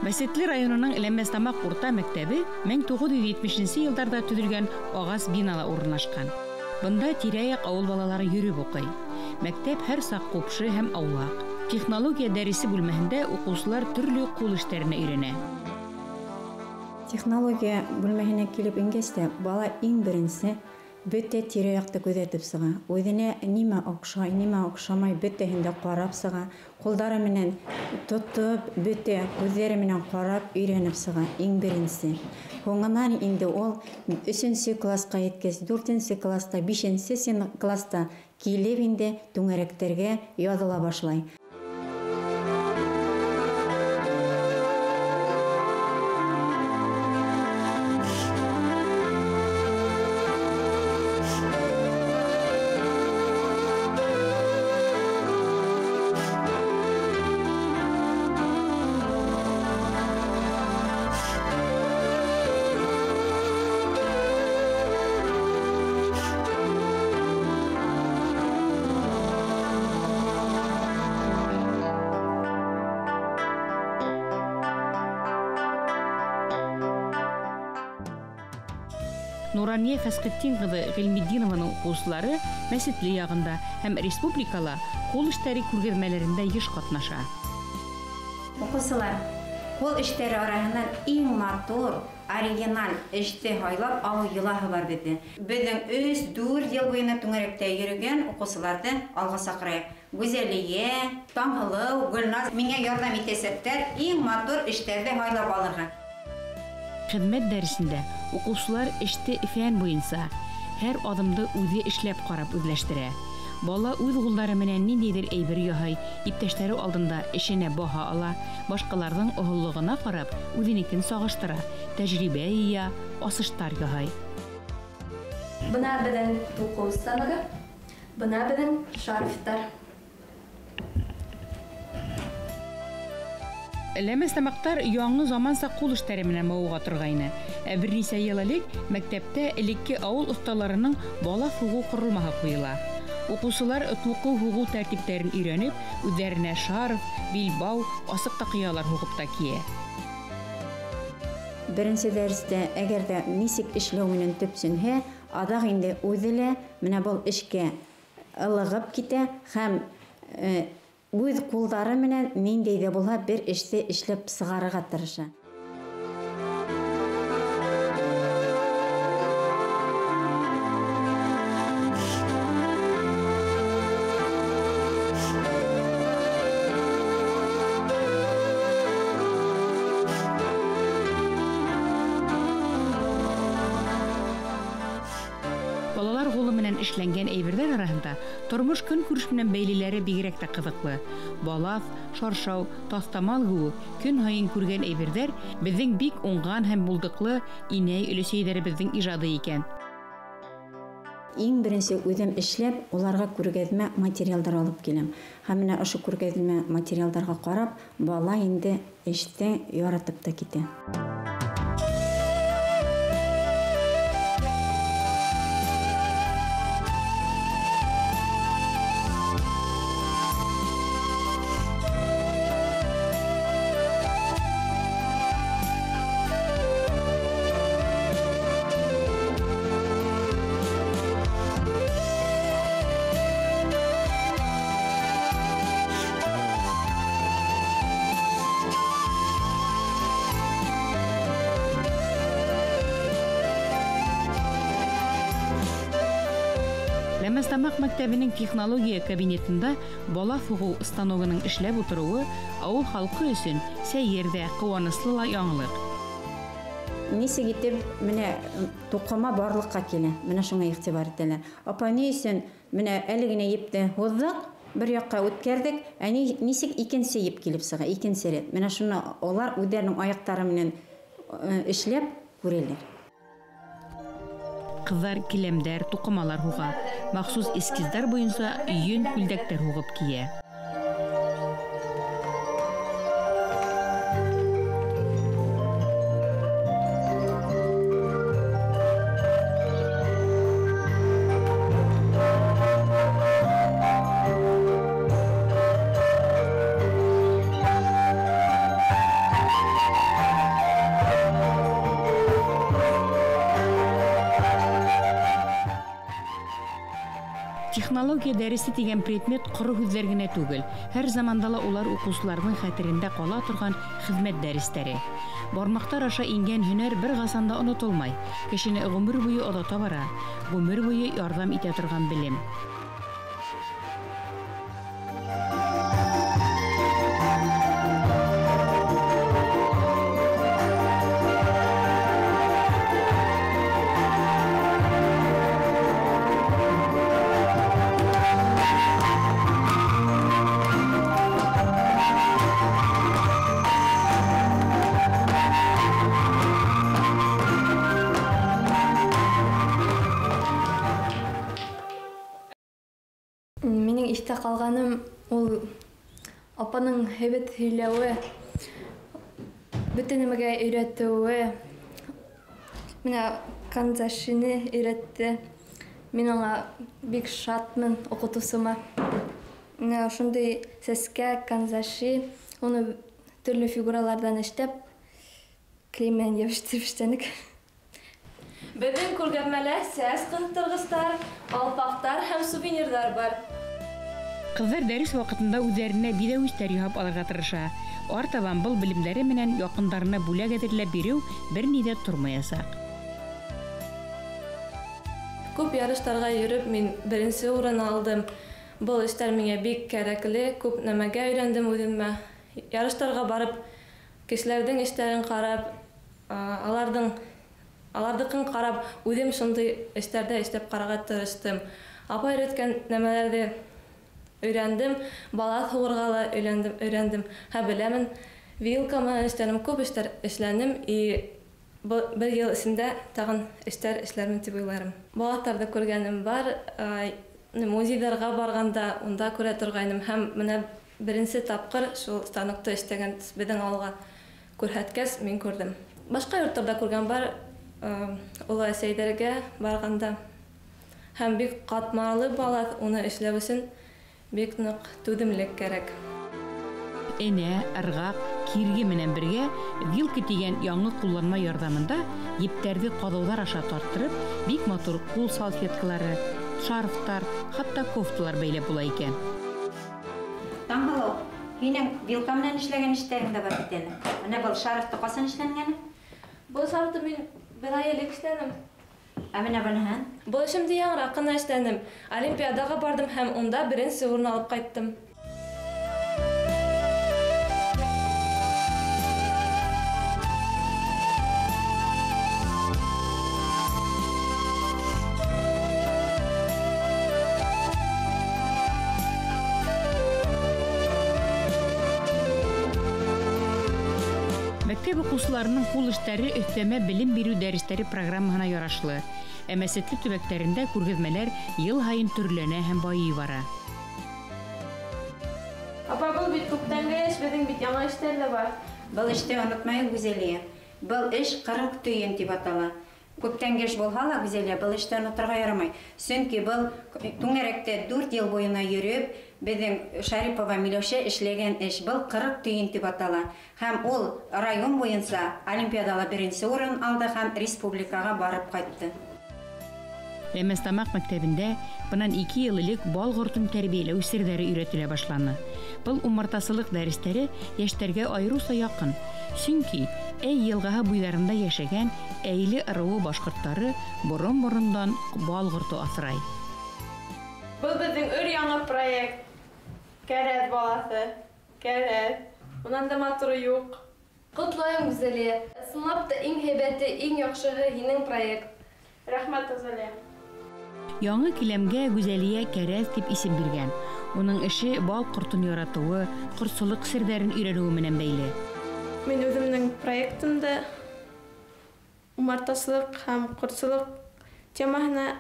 Мәсетле районының Ләмәстамаҡ урта мәктәбе 1970 йылдарҙа төҙөлгән ағас бинала урынлашҡан. Бында тирә-яҡ ауыл балалары йөрөп уҡый. Мәктәп һәр саҡ ҡупшы һәм аулаҡ. Технология дәресе бүлмәһендә уҡыусылар төрлө ҡул эштәренә өйрәнә. Технология бүлмәһенә килеп ингәс тә бала иң беренсе бөтә тирә-яҡты күҙәтеп сыға. Үҙенә нимә оҡшай, нимә оҡшамай, бөтәһен дә ҡарап сыға. Ҡулдары менән тотоп, бөтә күҙҙәре менән ҡарап өйрәнеп сыға иң беренсе. Һуңынан инде ул 3-нсе класҡа еткәс, 4-нсе класта, 5-нсе класта килеп инде түңәрәктәргә яҙыла башлай. Нурания Фәсҡетдин ҡыҙы Ғилметдинованың уҡыусылары Мәсетле яғында һәм республикала ҡул эштәре күргәҙмәләрендә йыш ҡатнаша. Уҡыусылар, ҡул эштәре араһынан иң матур, оригиналь эште һайлап алыу йолаһы бар беҙҙә. Беҙҙең 3-4 йыл буйына түңәрәктә йөрөгән уҡыусыларҙы алға саҡырайыҡ. Гүзәлиә, Таңһылыу, Гөлназ миңә ярҙам итәсәктәр иң матур эштәрҙе һайлап алырға. Хеҙмәт дәресендә уҡыусылар эште фән буйынса һәр аҙымды үҙе эшләп ҡарап үҙләштерә. Бала үҙ ҡулдары менән ниндәйҙер әйбер яһай, иптәштәре алдында эшенә баһа ала, башҡаларҙың оһоллоғона ҡарап үҙенекен сағыштыра, тәжрибә йыя, асыштар яһай. Бына беҙҙең туҡыу станогы, бына беҙҙең шарфтар. Ләмәстамаҡтар яңы заманса ҡул эштәре менән мауыға торғайны. Ә бер нисә йыл элек мәктәптә элекке ауыл оҫталарының балаҫ һуғыу ҡоролмаһы ҡуйыла. Уҡыусылар туҡыу һуғыу тәртиптәрен өйрәнеп, үҙҙәренә шарф, билбау, асыҡ таҡыялар һуғып та кейә. Беренсе дәрестә әгәр ҙә нисек эшләү менән төпсөнһә, аҙаҡ инде үҙе лә менә был эшкә ылығып китә һәм үҙ ҡулдары менән ниндәй ҙә булһа бер эште эшләп сығарырға тырыша. Балалар ҡулы менән эшләнгән әйберҙәр араһында тормош көнкүреш менән бәйлеләре бигерәк тә ҡыҙыҡлы. Балаҫ, шаршау, таҫтамал кеүек көн һайын күргән әйберҙәр беҙҙең бик уңған һәм булдыҡлы инәй өләсәйҙәребеҙҙең ижады икән. Иң беренсе үҙем эшләп, уларға күргәҙмә материалдар алып киләм. Һәм менә ошо күргәҙмә материалдарға ҡарап, бала инде эште яратып та китә. Ләмәстамаҡ мәктәбенең технология кабинетында балаҫ һуғыу станогының эшләп ултырыуы ауыл халҡы өсөн сәйер ҙә, ҡыуаныслы ла яңылыҡ. Нисек итеп менә туҡыма барлыҡҡа килә, менә шуңа иғтибар итәләр. Апа, ни өсөн менә әле генә епте һуҙҙыҡ, бер яҡҡа үткәрҙек, ә нисек икенсе еп килеп сыға, икенсе рәт. Менә шуны улар үҙҙәренең аяҡтары менән эшләп күрәләр. Ҡыҙҙар келәмдәр, туҡымалар һуға, махсус эскиздар буйынса йөн күлдәктәр һуғып кейә. Технология дәресе тигән предмет ҡоро һүҙҙәр генә түгел. Һәр заманда ла улар уҡыусыларҙың хәтерендә ҡала торған хеҙмәт дәрестәре. Бармаҡтар аша ингән һөнәр бер ҡасан да онотолмай. Кешене ғүмер буйы оҙата бара, ғүмер буйы ярҙам итә торған белем. Минең иҫтә ҡалғаным ул апаның һәйбәт һөйләүе, бөтә нәмәгә өйрәтеүе. Миңә канзашины өйрәтте. Мин уңа бик шатмын, уҡытыусыма. Мына ошондай сәскә канзаши, уны төрлө фигураларҙан эшләп, клей менән йәбештереп эшләнек. Беҙҙең күргәҙмәлә сәс ҡыҫтырғыстар, ҡалпаҡтар һәм сувенирҙар бар. Ҡыҙҙар дәрес ваҡытында үҙҙәренә биҙәүестәр яһап алырға тырыша. Артабан был белемдәре менән яҡындарына бүләк әҙерләп биреү бер ни ҙә тормаясаҡ. Күп ярыштарға йөрөп, мин беренсе урын алдым. Был эштәр миңә бик кәрәкле, күп нәмәгә өйрәндем үҙемә. Ярыштарға барып, кешеләрҙең эштәрен ҡарап, аларҙыҡын ҡарап, үҙем шундай эштәрҙә эшләп ҡарарға тырыштым. Апай өйрәткән нәмәләрҙе өйрәндем, балаҫ һуғырға ла өйрәндем. Һә беләмен, вилка менән эшләнем, күп эштәр эшләнем и бер йыл эсендә тағын эштәр эшләрмен тип уйларым. Балаҫтарҙы күргәнем бар, музейҙарға барғанда унда күрә торғайным һәм менә беренсе тапҡыр шул станокты эшләгән беҙҙең ауылға күрһәткәс мин күрҙем. Башҡа йорттарҙа күргән бар, оло әсәйҙәргә барғанда. Һәм бик ҡатмарлы балаҫ, уны эшләү өсөн бик ныҡ түҙемлек кәрәк. Энә, ырғаҡ, кирге менән бергә вилка тигән яңы ҡулланма ярҙамында ептәрҙе ҡаҙауҙар аша тарттырып, бик матур ҡул салфеткалары, шарфтар, хатта кофталар бәйләп була икән. Таңһылыу, һинең вилка менән эшләгән эштәрең дә бар бит әле. Менә был шарфты ҡасан эшләнгәне? Был шарфты мин бер ай элек эшләнем. Ә менә быныһын? Был эшемде яңыраҡ ҡына эшләнем. Олимпиадаға барҙым һәм унда беренсе урын алып ҡайттым. Мәктәп уҡыусыларының ҡул эштәре өҫтәмә белем биреү дәрестәре программаһына ярашлы. Ә мәсетле төбәктәрендә күргәҙмәләр йыл һайын төрләнә һәм байый бара. Апа, был бит күптәнге эш, беҙҙең бит яңы эштәр ҙә бар. Был эште онотмайыҡ, Гүзәлиә. Был эш 40 төйөн тип атала. Күптәнге эш булһа ла, Гүзәлиә, был эште оноторға ярамай. Сөнки был түңәрәктә 4 йыл буйына йөрөп, беҙҙең Шарипова Миләүшә эшләгән эш был 40 төйөн тип атала. Һәм ул район буйынса олимпиадала беренсе урын алды һәм республикаға барып ҡайтты. Әмәстамаҡ мәктәбендә бынан 2 йыл элек бал ҡортон тәрбиәләү серҙәре өйрәтелә башланы. Был умартасылыҡ дәрестәре йәштәргә айырыуса яҡын. Сөнки Әй йылғаһы буйҙарында йәшәгән Әйле ырыуы башҡорттары борон-борондан бал ҡорто аҫрай. Был беҙҙең өр-яңы проект. Кәрәҙ балаҫы, кәрәҙ. Унан да матуры юҡ. Ҡотлайым, Гүзәлиә. Ысынлап та иң һәйбәте, иң яҡшыһы һинең проект. Рәхмәт, Азалия. Яңы киләмгә Гүзәлиә кәрәҙ тип исем биргән. Уның эше бал ҡортон яратыуы, ҡортсолоҡ серҙәрен өйрәнеүе менән бәйле. Мин үҙемдең проектымды умартасылыҡ һәм ҡортсолоҡ темаһына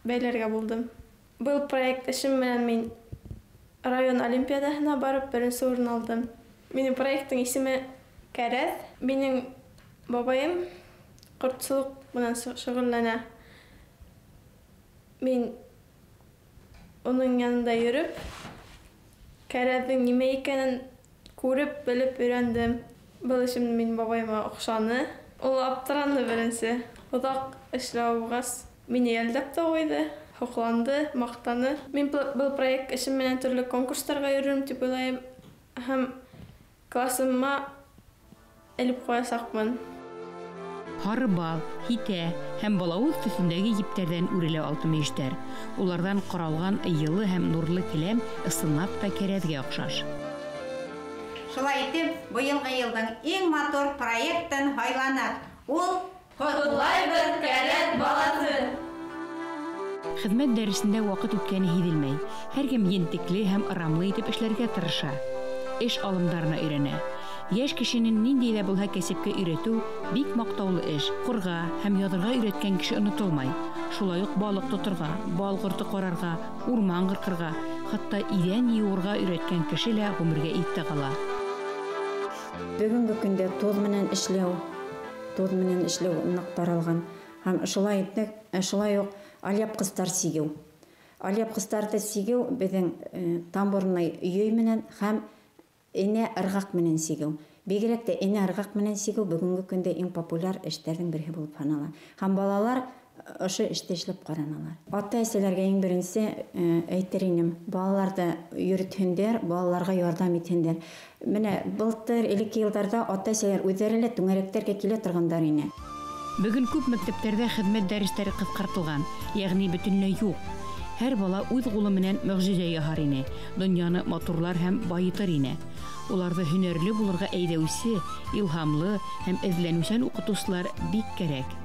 бәйләргә булдым. Был проект эшем менән мин район олимпиадаһына барып беренсе урын алдым. Минең проекттың исеме Кәрәҙ. Минең бабайым ҡортсолоҡ менән шөғөлләнә. Мин уның янында йөрөп, кәрәҙҙең нимә икәнен күреп, белеп өйрәндем. Был эшем минең бабайыма оҡшаны. Ул аптыраны беренсе. Оҙаҡ эшләү булғас, мине йәлдәп тә ҡуйҙы. һоҡланды, маҡтаны. Мин был проект эшем менән төрлө конкурстарға йөрөрөм тип уйлайым һәм классыма элеп ҡуясаҡмын. Һары бал, һитә һәм балауыҙ төҫөндәге ептәрҙән үрелә алты мөйөштәр. Уларҙан ҡоралған йылы һәм нурлы келәм ысынлап та кәрәҙгә оҡшаш. Шулай итеп, быйылғы йылдың иң матур проектын һайланыҡ. Ул «Ҡотлайбыҙ кәрәҙ балаҫы!» Хеҙмәт дәресендә ваҡыт үткәне һиҙелмәй. Һәр кем ентекле һәм ырамлы итеп эшләргә тырыша. Эш алымдарына өйрәнә. Йәш кешенең ниндәй ҙә булһа кәсепкә өйрәтеү бик маҡтаулы эш. Уҡырға һәм яҙырға өйрәткән кеше онотолмай. Шулай уҡ балыҡ тоторға, бал ҡорто ҡарарға, урман ҡырҡырға, хатта иҙән йыуырға өйрәткән кеше лә ғүмергә иҫтә ҡала. Бөгөнгө көндә тоҙ менән эшләү, тоҙ менән эшләү ныҡ таралған. Һәм шулай итеп, шулай уҡ алъяпҡыстар сигеү. Алъяпҡыстарҙы сигеү беҙҙең тамбурный өй менән һәм энә ырғаҡ менән сигеү. Бигерәк тә энә ырғаҡ менән сигеү бөгөнгө көндә иң популяр эштәрҙең береһе булып һанала. Һәм балалар ошо эште эшләп ҡараналар. Ата-әсәләргә иң беренсе әйтер инем, балаларҙы йөрөтһөндәр, балаларға ярҙам итһендәр. Менә былтыр элекке йылдарҙа ата-әсәләр үҙҙәре лә түңәрәктәргә килә торғандар ине. Бөгөн күп мәктәптәрҙә хеҙмәт дәрестәре ҡыҫҡартылған, йәғни бөтөнләй юҡ. Һәр бала үҙ ҡулы менән мөғжизә яһар ине, донъяны матурлар һәм байытыр ине. Уларҙы һөнәрле булырға әйҙәүсе, илһамлы һәм эҙләнеүсән уҡытыусылар бик кәрәк.